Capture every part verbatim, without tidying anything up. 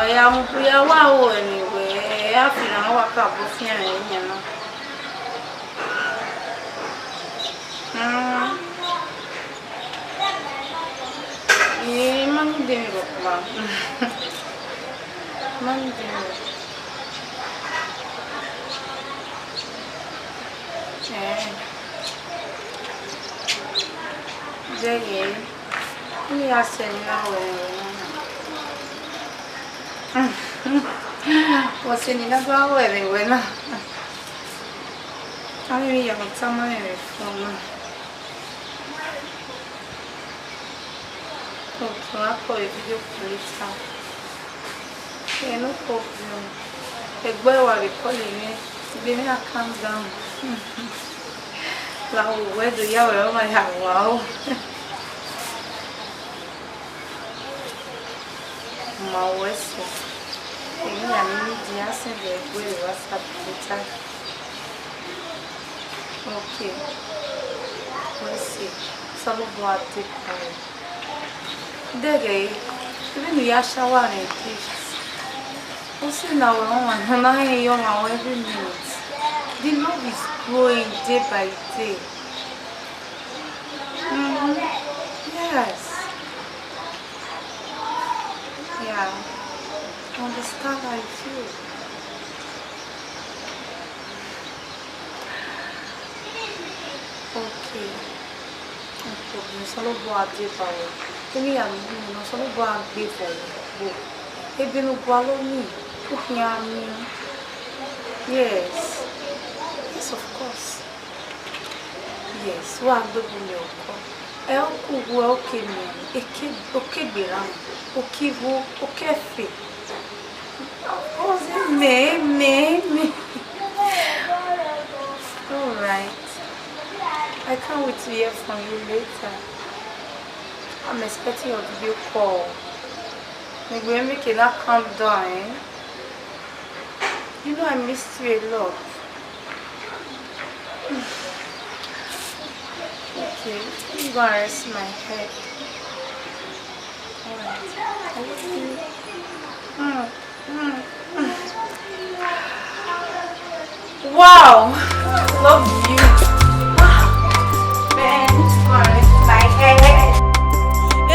Ya mu ya wa ru ẹre ne wẹ, a fi na wa ka bọ fian ẹre yan na. Hmm. Ẹ ma ni de rhọkpa. Ma ni de rhọkpa. Ẹ. Dẹghe, ne I ya sẹ ne I na ru ẹre na. Ọse ne I na gha ru ẹre wẹ na. Avbe emwi ya mwẹ tama mwẹ vbe fo na. Okay, wa call video call later. Yeah, no problem. Egbe wa vbe call mwẹ, egbe mwẹ a calm down. La wo wẹ do ya wẹ ọmwa ya wa o. Ma wẹ so. Emwi ya ni need ya send egbe vbe WhatsApp later. Okay. Let's see. Osanobua take care. Dẹghe, even you ya shower and gift. Usi na wẹ ọmwa ne ọ na rẹn ye ọmwa wẹ every minute. The love is growing day by day. Mm-hmm. Yes. Yeah. I understand how you feel. Okay. No problem. Osanobua deba wẹ. Emwi ya ne u miẹn na, Osanobua gbe vbe wẹ. Ebe ne u gualọ nii, u khian miẹn. Yes. Yes, of course. Yes, wa gbe bu miẹn ọkọ. Ẹ, ọkọ uwu ẹ, oke miẹn, eke, oke gberra, oke igho, oke ẹfe. Of course, amen, amen, amen. All right. I can't wait to hear from you later. I'm expecting your video call. Maybe when we can calm down, eh? You know I missed you a lot. Okay, let me go and rest my head. All right. I love you. Mm, mm, mm. Wow! Love you. Wow. Man, my, my head.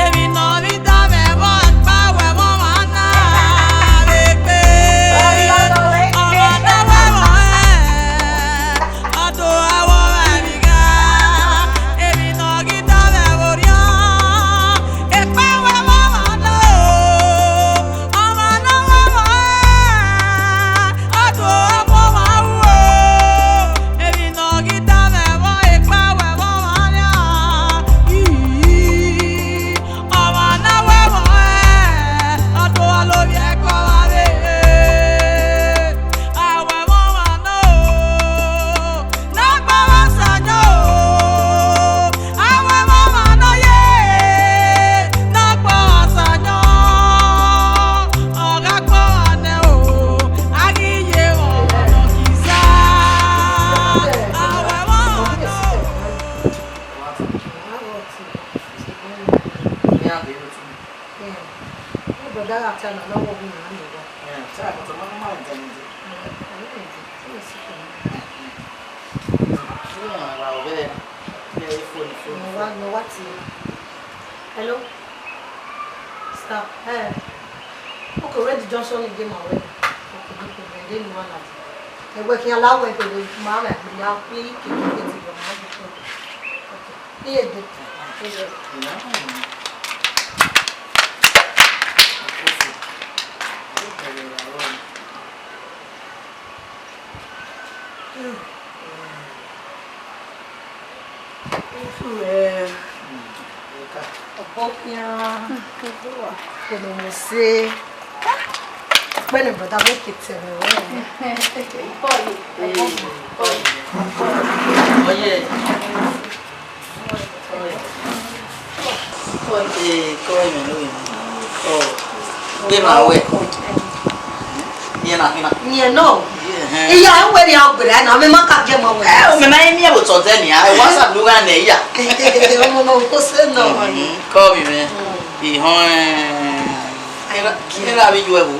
Emwi ne ọ rhie da mwẹ vbe ọkpa wẹ vbe ọmwa na vbe gbe. Ọmwa na wẹ vbe ọmwa ẹn. Ọdọ awọ ẹvbi gha, emwi ne ọ ghi da mwẹ vbe orhiọn, ekpa wẹ vbe ọmwa na o, ọmwa na wẹ vbe ọmwa ẹn, ọdọ ọmọ ọmwa ru o, emwi ne ọ ghi da mwẹ vbe ekpa wẹ vbe ọmwa na, ii, ọmwa na wẹ vbe ọmwa ẹn, ọdọ ọlovbiẹ kọ vbe avbe. Awẹ vbe ọmwa nọ, ne ọ gba vbe Osanobua, awẹ vbe ọmwa nọ ye, ne ọ gba Osanobua, ọ gha gba ọmwa nẹ o, a ghi ye vbe ọmwa nọ kiza, awẹ vbe ọmwa nọ. Iran dee vbe otu. Yeah. Ẹ brother gha ta na, na wọ ghi na ni wa. Yeah, ta, but ọmọ ma dẹ ni dẹ. Yeah, I know it. Yes, you can. Iran la ovẹ. Yeah, phone, phone. No wa, no wa ti. Hello? Star, eh. Okay, where the junction again, my way? Okay, no problem. Then you want that. Ẹ wẹ khian la wẹ pẹlẹ ma mẹ ya pe ke ke ke ti yo ma. Okay. Iye de. Ọbọ khian. Kò lè mú sí. Pẹ̀lú brother, make it tell me when. Oye. Ee, kọ ẹmwẹ ne ovbi mwẹ. Ọ, gbe ma wẹ. Yẹn na, yẹn na. Yẹn nọ. Ehẹn. Iya, ẹ wẹ ne a gbera na, mẹ ma ka gie ma wẹ. Ẹ, mẹ ma miẹn vbe otọ dẹ nia. Ẹ, WhatsApp do gha nẹ iya. Ọmọ ma ko se nọ. Mhm, kọ ovbi mwẹ. Ihọn, ẹ, ẹ ra vbe yu ẹvbo.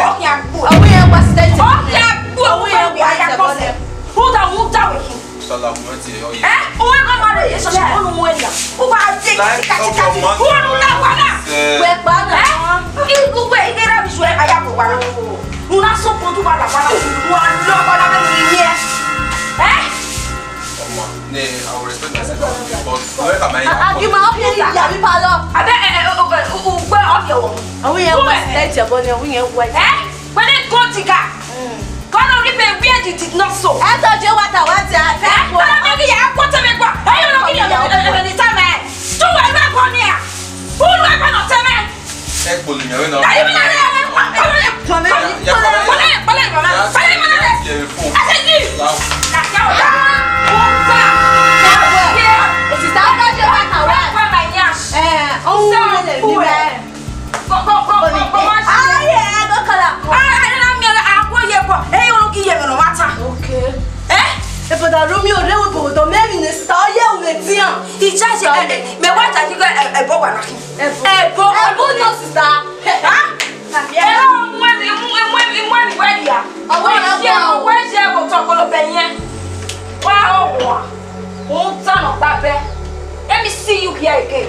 ọkhian gbuẹ. Ọwọ yẹn wa state. Ọkhian gbuẹ, ọwọ yẹn wa ya kọsẹ. Rhunmwuda, rhunmwuda wẹ khin. Sala, mo ti yọ yẹ. Eh? Uwẹ gha ma rre ye sọsi, ọnu wẹ nia. U gha ye kati, kati, kati. Uwẹ nu na wa na. Wẹ kpa na. Eh? Igbe ighe ra bi suẹ, a ya ko wa na. U na sọ pọn tu wa la wa na. U wa lọ wa na vbe ni ye. Eh? Ọma, ne, I will respect myself, but wẹ ka ma ya. Ah, ah, give my opinion, ya bi pa lọ. Abẹ, eh, eh, u, u, u, u gbẹ ọfiọwọ. Ọwọ yẹn wa state, ọwọ yẹn wa. Eh? Wẹ ne go digger. Kọ́nà orí bẹ́ẹ̀ bí ẹ̀dì did not so. Ẹ tọ́jú wata wata. Ẹ kọ́nà mi kì í yà á kó tẹ́lẹ̀ gbọ́. Ẹ yóò lọ kí ni ọ̀rọ̀ ní sá mẹ́. Tún wẹ̀ bá kọ́ ni à. Fún wẹ̀ bá nọ tẹ́lẹ̀. Ẹ kpolo yẹn wẹ nọ. Ẹ yóò lọ rẹ̀ wẹ̀. Kọ́nà yẹn kọ́nà yẹn kọ́nà yẹn kọ́nà yẹn kọ́nà yẹn kọ́nà yẹn. Ẹ ṣe yìí. Ẹ ṣe yìí. Kàkẹ́ ọ̀dà. Ó bá. Ẹ wẹ̀. Òṣìṣẹ́ ọ̀dọ́ ṣe wá kàwé. Ẹ wẹ̀ bá yẹn. Ẹ ọ̀hún wọlé mi wẹ̀. Go, go, go, go, go, go, go. Aye, go, kala. Ah, ah, na mi ala, ah, wo ye go. Eh, o ki ye me no matter. Okay. Eh? E brother Romeo, re we bodo, me mi ne sister, oye u ne tian. Ija je, eh, eh, me wa ta ji go, eh, eh, bo wa na ki. Ebo. Ebo. Ebo no sister. Ha? Eh, o mwe mi, mwe mi, mwe mi, where ya? Ọwọ́ rẹ where ya? Where ya? Wo to ko lo be yen. Wa o wa. O ta no gba be. Let me see you here again.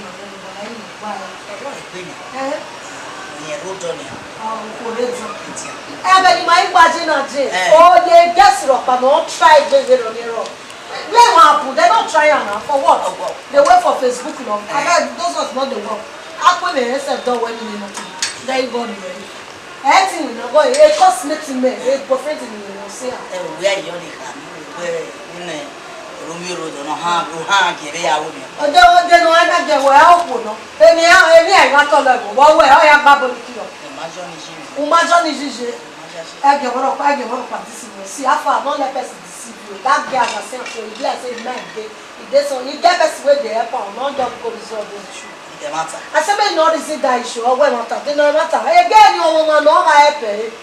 nọ, ẹre ne I gba ẹre. Ẹrọ egbe nọ. Eh? Iyẹn ro dọ nian. Ah, okhuo rre dọ. Ẹmwẹ ne ima i gba je na je. Eh. Ọ ye guest rhọkpa ne ọ try egbe vberriọ ne erhọ. Let one happen, they don't try am now. For what? They wait for Facebook now. Eh. Abeg, those ones not the work. Akpẹmwẹ himself don wẹ ni nọ. Then you go there. Ẹ ti win na go, e cosmate mẹ, e boyfriend ni wẹ no se a. Ẹ wẹ ayọ le kha mi wẹ ne Romeo Road ọna ha, ro ha gie vbe ya wo mi. Ọdẹ ọdẹ no ana gie wẹ a okhuo nọ. Eni a eni a gha tọ lẹ go, wọ wẹ ọ ya gba bọ ni kiyọ. Ẹ ma jọ ni ji. U ma jọ ni jije. Ẹ gie wọ rọkpa, ẹ gie wọ rọkpa deceive you. See, how far, don't let person deceive you. That girl as I say, so e be like say man dey. E dey so, e get person wey dey help am, no just go resolve the issue. E dey matter. I say make no reason that issue, or wey matter, dey no matter. E get any woman no ma help e.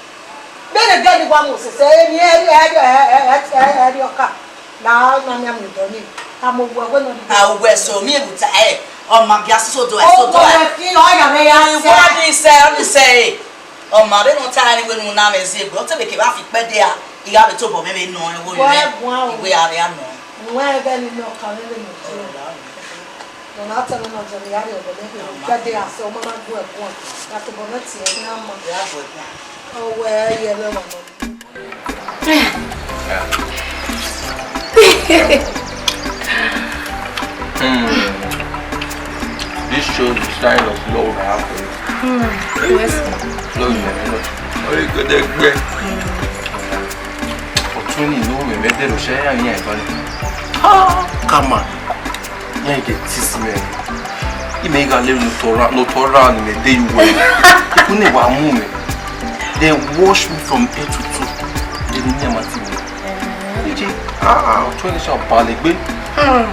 Make dem get any one mo say, say, any, any, any, any, any, any oka. Na, na, na, me don't need. I'm a woman, no need. Ah, we so me with eh, oh my God, so do I, so do I. Oh, boy, you know, I am here. What do you say? What do you say? Ọ ma vbene ọ ta ẹre wẹẹ ne u na mwẹ zẹ egbe, ọ te vbe kevbe a fi kpẹdẹ a, I gha vbe tobọ mwẹ vbe nọ ẹn vbe orhiọn mwẹ, I wẹẹ a vbe a nọ ẹn. Wẹ ẹghẹ ne ọ ka mwẹ vbene ọ tie. Nọ na tama nọ jẹ ne I gha rrie obọ mwẹ kpẹdẹ a, sẹ ọ ma na gu ẹre guan, ya tobọ mwẹ tie ẹre, I na ma. Ya gu ẹre guan. Ọ wẹ ẹ yẹ vbe ẹmwẹ nọ. Hmm. This shows the style of love I have for you. Hmm. Yes. Love you, man. Very good, egbe. Ọtun ni no me me dero se ya yin ẹgbẹ. Ha, come on. Yan ke tease me. I me ga le no tora, no tora ni me dey you well. Ikun ni wa mu me. They wash me from head to toe. They need me. Iji, ah, ah, ọtun ni sha ba le gbe. Hmm.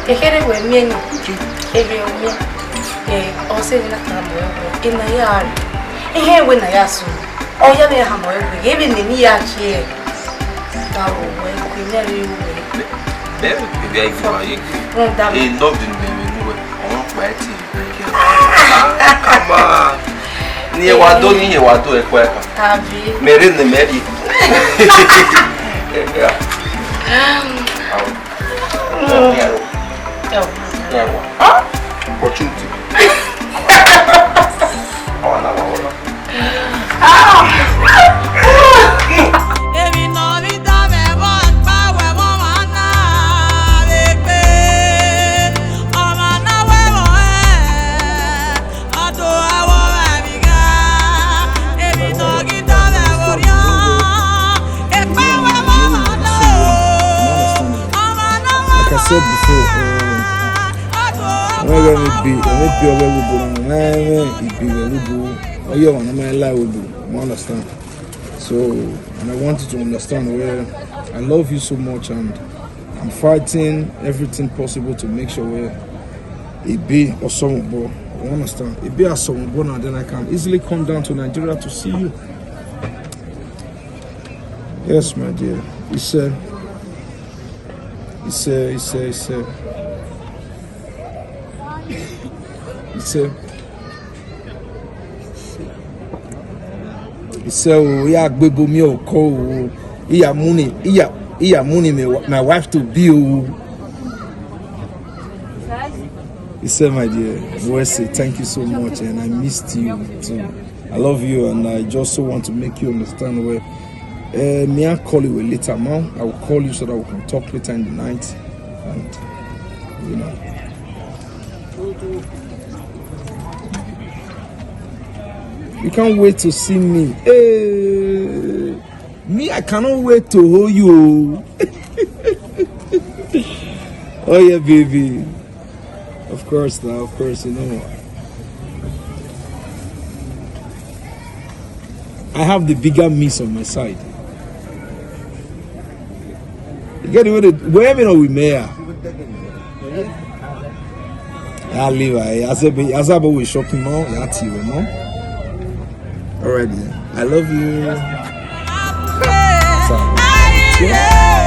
Ekherhe wẹ miẹn ni, erriọ miẹn, eh, ọ sẹ vbe na tama ruẹ wẹ, ena ya re, ehẹn wẹ na ya sunu, ọ ya vbe hama ruẹ wẹ, ghẹ vbe ne emwi ya tie, ta ro wẹ, emwi ya rre ru wẹ. Bẹẹ vbe vbe a i fua ye ke, rhunmwuda mwẹ. E love ni mẹ vbe nu wẹ, ọmwa kpa ẹtin. Ama, ne irẹn wa do, ne irẹn wa do ẹkua ẹkan. Abi. Mẹ rre ne mẹ rrie. Yeah. Opportunity. Awa na wa wọna. Emwi ne ọ rhie da mwẹ vbe ọkpa wẹ vbe ọmwa na vbe gbe, ọmwa na wẹ vbe ọnrẹn, ọ do awọ vbe avbiẹ gha, emwi ne ọ ghi da mwẹ vbe orhiọn, ekpa wẹ vbe ọmwa na o, ọmwa na wẹ vbe ọnrẹn, Like I said before, um, ọ do awọ vbe avbiẹ gha. Ibi ọghe ẹvbo na, mwẹ mwẹ ibi vbe ẹvbo, ọ ye ọmwa ne ma la ẹvbo, you understand? So, and I want you to understand where I love you so much, and I'm fighting everything possible to make sure where Ibi ọsọmọbọ, you understand? Ibi ọsọmọbọ, now then I can easily come down to Nigeria to see you. Yes, my dear. He said, he said, he said, he said, he said, He said, oh, I ya gbe ebo miẹn ọkọ o. I ya mu ni, I ya, I ya mu ni my, my wife to be o. He said, my dear, Wese, thank you so much, and I missed you too. I love you, and I just so want to make you understand where, uh, me, I'll call you later, man. I will call you so that we can talk later in the night, and, you know. You can't wait to see me. Hey, me, I cannot wait to hold you. Oh yeah, baby. Of course, now, of course, you know. I have the bigger miss on my side. You get the way they, where me know we may. I live, I, I said, I said, but we shopping mall, yeah, T V mall. Alrighty, I love you. So, yeah.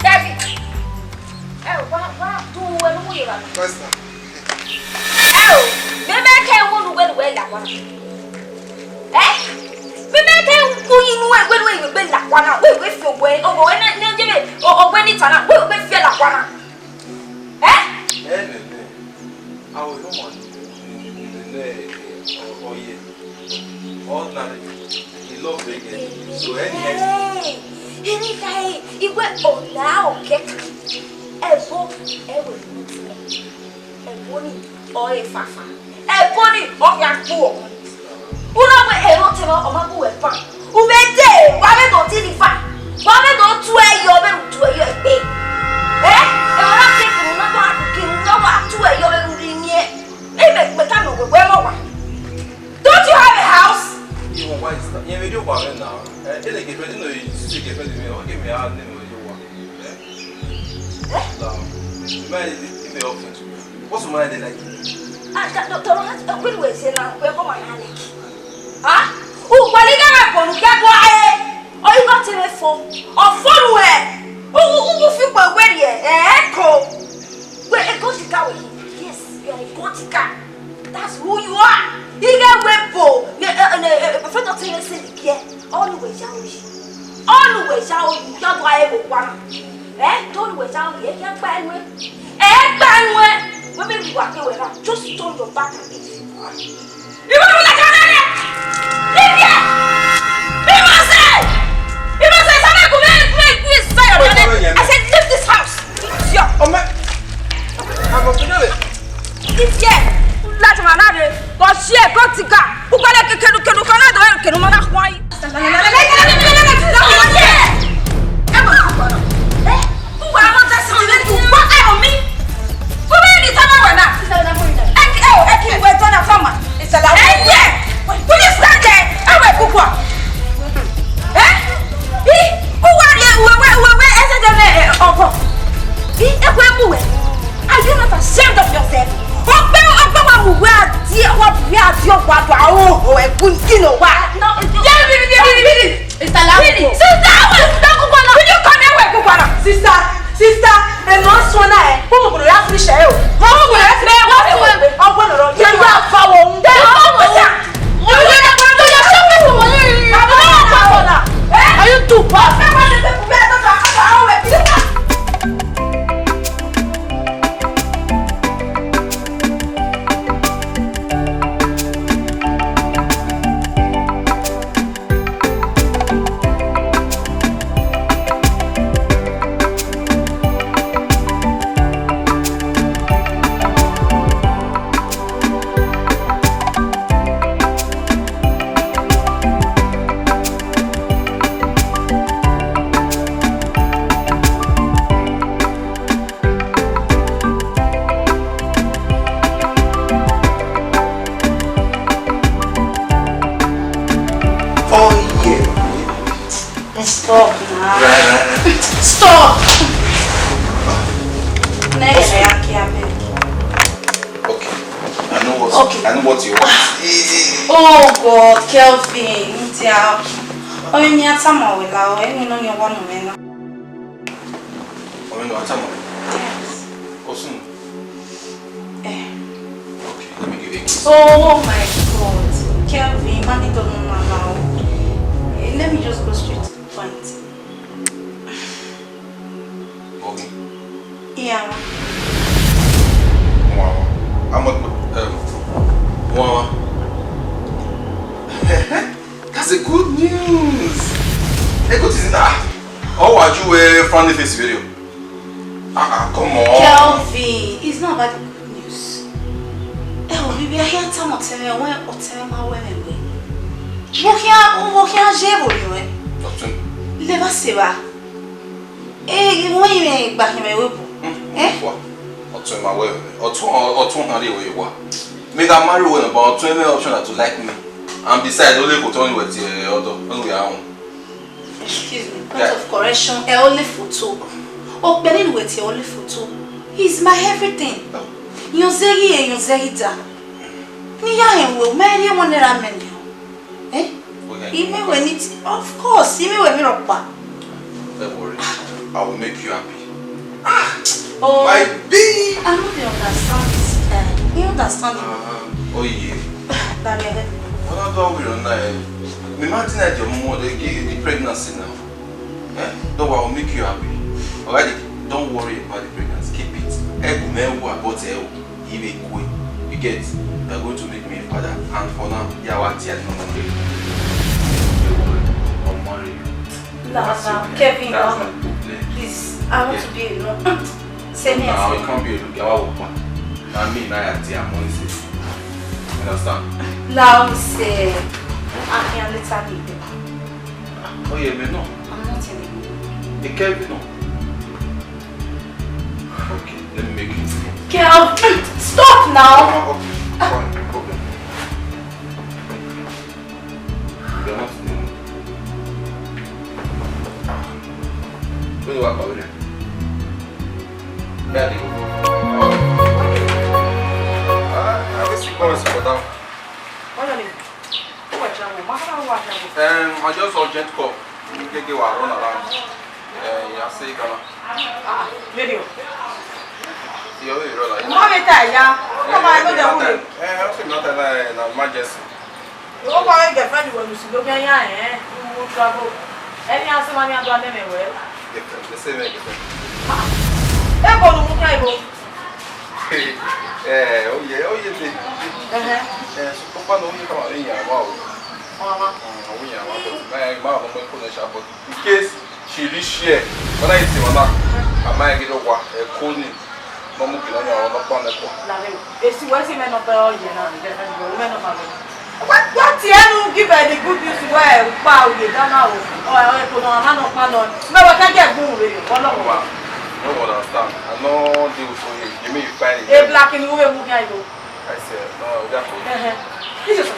David, ẹ o, wa, wa, tu ẹnu mu ye evba. Master. Ẹ o, vbe mẹ kẹ wẹ ne uwẹ ne uwẹ la owa na? Ẹ? Vbe mẹ kẹ ku yi ne uwẹ, wẹ ne uwẹ gbe la owa na? Wẹ gbe fi owe, owe ne, ne je vbe, o, owe ni ta na, wẹ gbe fi la owa na? Ẹ? Ẹ, nene, a wẹ ne ọmwa ne, ne, ne, ọ, ọ ye. Ordinary, he love reggae. So, anyhow. Hey, hey, hey, hey, iwe ọna okẹkan. Ẹvbo, ẹvbo, ẹvbo ni, ọ re fafa. Ẹvbo ni, ọ ya gbuọ. Uno wẹ ẹvbo te ọ ma gbuẹ pan. U vbe dee, wa vbe do deliver. Wa vbe do tuẹ yọ vbene u tuẹ yọ egbe. Eh? Ẹvbo na ke kunu na wa, kunu na wa tuẹ yọ vbene u rhie miẹn. Ẹ mẹ, mẹ ka nọ wẹ, wẹ mọ wa. Don't you have a house? Even why is that? Yẹn vbe rhie owa mwẹ na. Eh, ele girlfriend, no, you see girlfriend mi, ọ ghe mẹ a ne mẹ rhie owa. Eh? Eh? Na, mẹ, mẹ, mẹ, what's my name like? Ah, ka, to, to, to, wẹ wẹ se na, wẹ kọ ma na like. Ah? U wa ni ga mẹ bọnu kẹ bọ aye. Ọ i gha te mwẹ fo. Ọ fo ruẹ. U, u, u, u fi kpo wẹ rriẹ. Eh, ko. Wẹ, a gold digger wẹ. Yes, you are a gold digger. That's who you are. Ighẹ wẹ bo, ne, eh, ne, eh, eh, friend of tennis in the gear. All the way down. All the way down. You can't buy a one. Eh? Don't way down. You can't buy one. Eh, buy one. When we walk away now, just turn your back and leave. You want to like another? Leave here. Leave us there. Leave us there. Somebody come here, come here, come here, say your name. I said, leave this house. Leave here. Oh, my. I'm not familiar. Leave here. Láti máa láre, kò sí ẹ̀kọ́ ti ga. Púpọ̀ lẹ́kẹ̀kẹ́ kẹnu kẹnu kan náà dọ̀wọ́ kẹnu máa wá yín. Ẹ bọ̀ sí ọ̀nà. Ẹ kúkú àwọn ọmọ tẹ̀sán mi lẹ́nu. Wọ́n ẹ̀ mọ̀ mí. Awo, o ẹ gun kí ló wá? No, yeah, really, really, really. Sister, how will you talk about now? Will you come here with Kukwana? Sister, sister, ẹ nọ sọ na ẹ. Ko mo gbọdọ ya finish ẹ o. Ko mo gbọdọ ya finish ẹ o. Ọgbọn nọ. Yẹ ya fa wo. Are you too bad? Four years. Stop now. Right, right, right. Stop. Next, I can beg. Okay. I know what. Okay. I know what you want. Oh God, Kelvin, dear. Oh, you need some more. Any no, you want me now. Ọmọ inú ata mọ̀. Yes. Ó sùn. Eh. Okay, let me give you a kiss. Oh my God. Kelvin, money don't know now. Eh, let me just go straight to the point. Okay. Yeah. Wow. I'm a, um, wow. That's a good news. A good news. Ah, oh, why you wear frowny face video? Ah, ah, come on. Kelvin, it's not about the good news. Ẹ ò rí bí ayé ń tàmọ̀ tẹ́lẹ̀ wọ́n ọ̀tẹ́lẹ̀ máa wẹ̀ mẹ́wẹ́. Mo kí á, mo kí á ṣe èrò yìí rẹ̀. Ọ̀tún. Lè bá ṣe bá. Ẹ wọ́n yìí rẹ̀ gbà kí n rẹ̀ wé bò. Ẹ? Ọ̀tún ẹ máa wẹ̀ mẹ́wẹ́. Ọ̀tún, ọ̀tún hàn rí ìwé wa. Make I marry well, but ọ̀tún ẹ mẹ́ option na to like me. And besides, ó lè kò tọ́ ní ìwẹ̀ tiẹ̀ ọ̀dọ̀, ó lè wẹ̀ àwọn. Excuse me, point of correction, ẹ only photo. Okpẹ nínú wẹ̀ tí ẹ only photo. He's my everything. Yunzeri e, yunzeri da. Ni ya hẹn wo, mẹ ri wọn nẹra mẹ ni. Eh? Ime wẹ ni, of course, ime wẹ mi rọkpa. Don't worry, I will make you happy. Ah, oh, my babe. I no dey understand this guy. You understand me? Ah, oh yeah. Daniel. What I do with you now? Me imagine that your mom dey give you the pregnancy now. Eh? Don't worry, I'll make you happy. Alright, don't worry about the pregnancy. Keep it. Ẹ gùn mẹ wà, but ẹ o, ibe kwe. You get? You are going to make me a father. And for now, yeah, what? Don't worry, I'll marry you. No, no, Kevin, no. Please, I want to be alone. Send me a. No, you can't be alone. Get out. Now me, now I tell you, I'm only six. Understand? Now say, I can later be there. Oh yeah, me no. I'm not in it. Hey, Kevin, no. Okay, let me make it. Kevin, stop now. Oh, okay, fine, no problem. You're not in it. Where do I go with it? Daddy. Ah, I will see boys for that. What are you? Who are you? What are you? Um, I just urgent call. Gege wa run around. Eh, ya say kana. Ah, radio. Yo, we roll like. Mo be ta ya. Come on, go there. Eh, I say not an emergency. Ó wá girlfriend wẹ̀ lùsì ló fẹ́ yá ẹ̀ ẹ́, ń mú trouble. Ẹni a sọ ma ní adó anẹ́mẹ̀ wẹ̀. Girlfriend, the same girlfriend. Ẹ bọ̀ ló mú ká ìbò. Ẹ, ó yẹ, ó yẹ dé. Ẹhẹ́. Ẹ, ṣùgbọ́n pàdé ó yẹ ká wà ní ìyàwó o. Ọmọ. Mm, ó yẹ àwọn àbọ̀. Báyà máa ń mọ ẹkún náà ṣàbọ̀. In case she reach here, when I see mama, I might get a wa, a call me. No mu kina nya ọ̀rọ̀ nọkpa nẹkua. Lare, esi wẹ si mẹ nọmba ọye na, ẹ, ẹ, wẹ mẹ nọmba mẹ. Wa, wa tie nu give her the good news wẹ u kpa oye da na o. Ọ, ọ, eko nọ, a ma nọ kpa nọ. Mẹ wẹ kẹ jẹ gun re, Ọlọrun. Wa, no understand. I no dey with you. Give me you find it. E black ni wo mu kẹ yo. I say, no, we got food. Ẹhẹ. This is.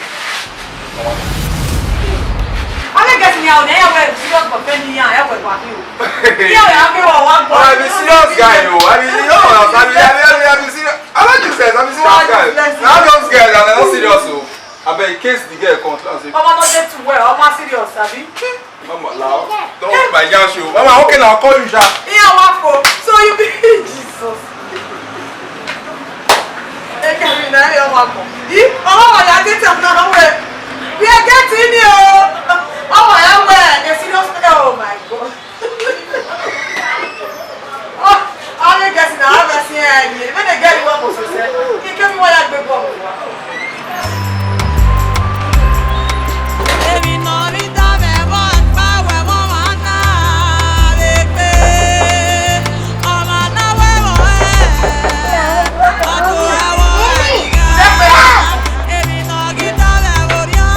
Come on. Ame get me out there, where serious but penny ya, ya where wa you. Yeah, we have you one. Oh, I be serious guy, yo. I be, you know, I be, I be, I be, I be serious. I like this guy. I be serious guy. Now those guys are not serious, so. Abeg, in case the girl come, tell am say, Mama, no dey too well. Mama, serious, abi? Mama, lao. Don't hold my yam show. Mama, okay now, I'll call you, sha. Yeah, wa fo. So you be Jesus. Ekemi na yo wa ko. Yi, ọmọ wa ya get am na we. We are getting you. Ọmọ ya we, a serious. Oh my God. Ọ, ọ vbe gẹsi na, ọ vbe si ẹn ẹre, vbene girl wẹ ọmọ sẹsẹ, Ekemi wa ya gbe ball vbe owa. Emwi ne ọ rhie da mwẹ vbe ọkpa wẹ ọmwa na vbe gbe, ọmwa na wẹ vbe ọre, ọ do ra vbe ọre igha. Emwi ne ọ ghi da mwẹ vbe orhiọn.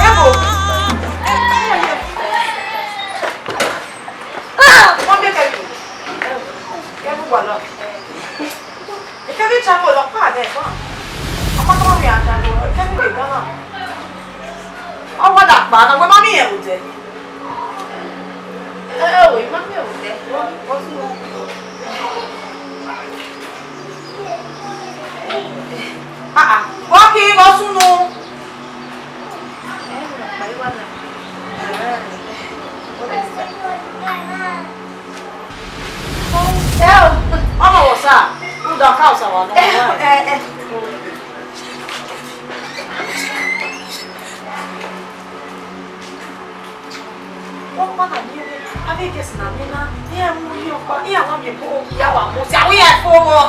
Wọ́n gbé kẹ́mi. Kẹ́mi wà lọ. Kẹ́mi travel lọ pa àdé ẹ̀fọ́. Ọkọ tó wọ́n mi àdá lọ. Kẹ́mi lè gbá náà. Ọwọ́ dà pa náà, wọ́n má mi yẹn wò jẹ. Ẹ ẹ wò, má mi yẹn wò jẹ. Wọ́n wọ́n sún wọn. Ah ah. Wọ́n kì í wọ́n sún nu. Ọmọ wọ sa, u da ka ọsa wa nọ. Ọkpa na ni, avbe guest na ni na, iran mu yi ọkpa, iran wa miẹn ebo, iran wa mu, si awa iran fo vbọ.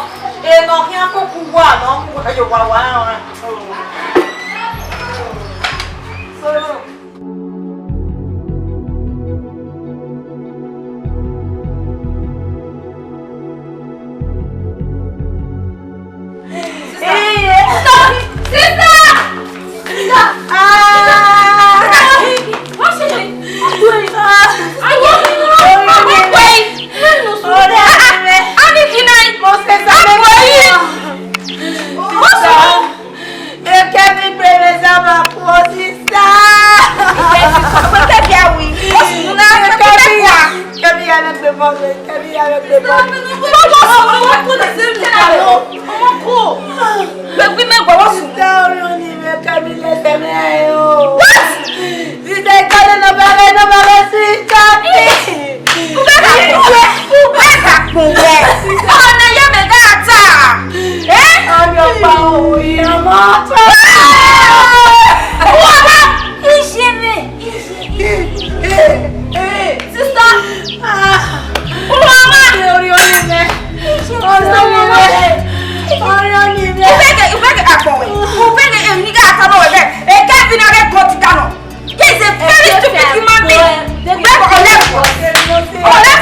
Enọ khian koko uwa nọ mu wẹ ye owa wa rẹn. So, Sister! Sister! Sister! Ah! Sister! What's your name? I'm going. I'm going. I'm going. I'm going. I'm going. I'm going. What's your name? Ekemi gbe mwẹ zẹ ma khuo, sister. Ekemi, wẹ Ekemi a wi? Ekemi, Ekemi ya mwẹ gbe ball, Ekemi ya mwẹ gbe ball. Ọmọ khuo. Gbẹgbẹ mẹ gbọwọ sùn. Sister, orhiọn ni mwẹ, Ekemi lẹsẹ mwẹ o. What? Sister, Ekemi nọ ba mwẹ, nọ ba mwẹ, sister. Ubẹgha kpọnwẹ, ubẹgha kpọnwẹ. Ọna ye mẹ gha ta. Eh? Ọmọ ọkpa oyi, ọmọ ọkpa. Uwa, iye mẹ, iye, iye. Sister. Uwa ma. Orhiọn ni mwẹ. Orhiọn ni mwẹ. Orhiọn ni mwẹ. Ubẹgha, ubẹgha kpọnwẹ. Ubẹgha emwi ne I gha ta nọ wẹ. Ekemi na ghe go ti da nọ. He is a very stupid human being. Wẹ ọlẹ, ọlẹ